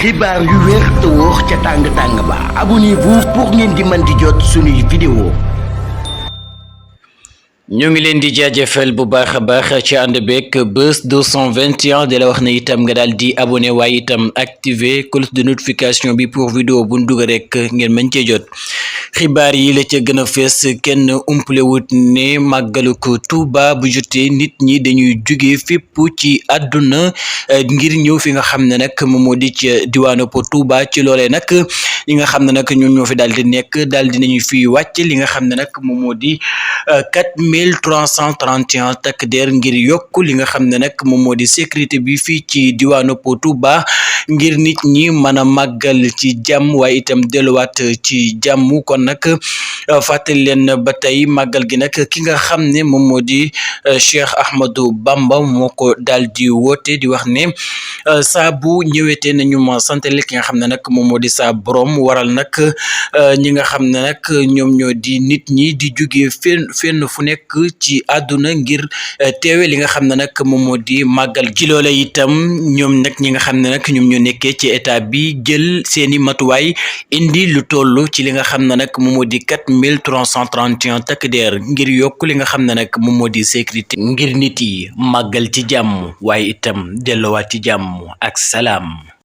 xibaar yu wér te wóor ca tàng ba abonnez-vous pour ngeen di mën di jot suñuy vidéo. ñu ngi leen di jaajëfal bu baax a baax ci ànd beeg Buzz 221 di la wax ne itam nga daal di abonné waaye itam activer cloche de notification bi pour vidéo bu dugg rek ngeen mën cee jot xibaar yi la ca gën a fees kenn umpalewut ne màggalu ko Tuuba bu jotee nit ñi dañuy jóge fépp ci àdduna ngir ñëw fi nga xam ne nag moom moo di ci diwaanu po Tuuba ci loolee nag ñi nga xam ne nag ñoom ñoo fi daal di nekk daal di nañu fi wàcc li nga xam ne nag moom moo di 4331 takk der ngir yokk li nga xam ne nag moom moo di sécurité bi fii ci diwaanu po Tuuba ngir nit ñi mën a màggal ci jàmm waaye itam delluwaat ci jàmm kon nag fàttali leen ba tey màggal gi nag ki nga xam ne moom moo di Cheikh Ahmadou Bamba moo ko daal di woote di wax ne saa bu ñëwetee nañu ma santale ki nga xam ne nag moom moo di saa borom waral nag ñi nga xam ne nag ñoom ñoo di nit ñi di jóge fenn fu nekk ci àdduna ngir teewe li nga xam ne nag moom moo di màggal ci loole itam ñoom nag ñi nga xam ne nag ñoom ñoo nekkee ci état bi jël seeni matuwaay indi lu toll ci li nga xam ne nag moom moo di 4331 takk der ngir yokk li nga xam ne nag moom moo di sécurité ngir nit yi màggal ci jàmm waaye itam delluwaat ci jàmm ak salaam.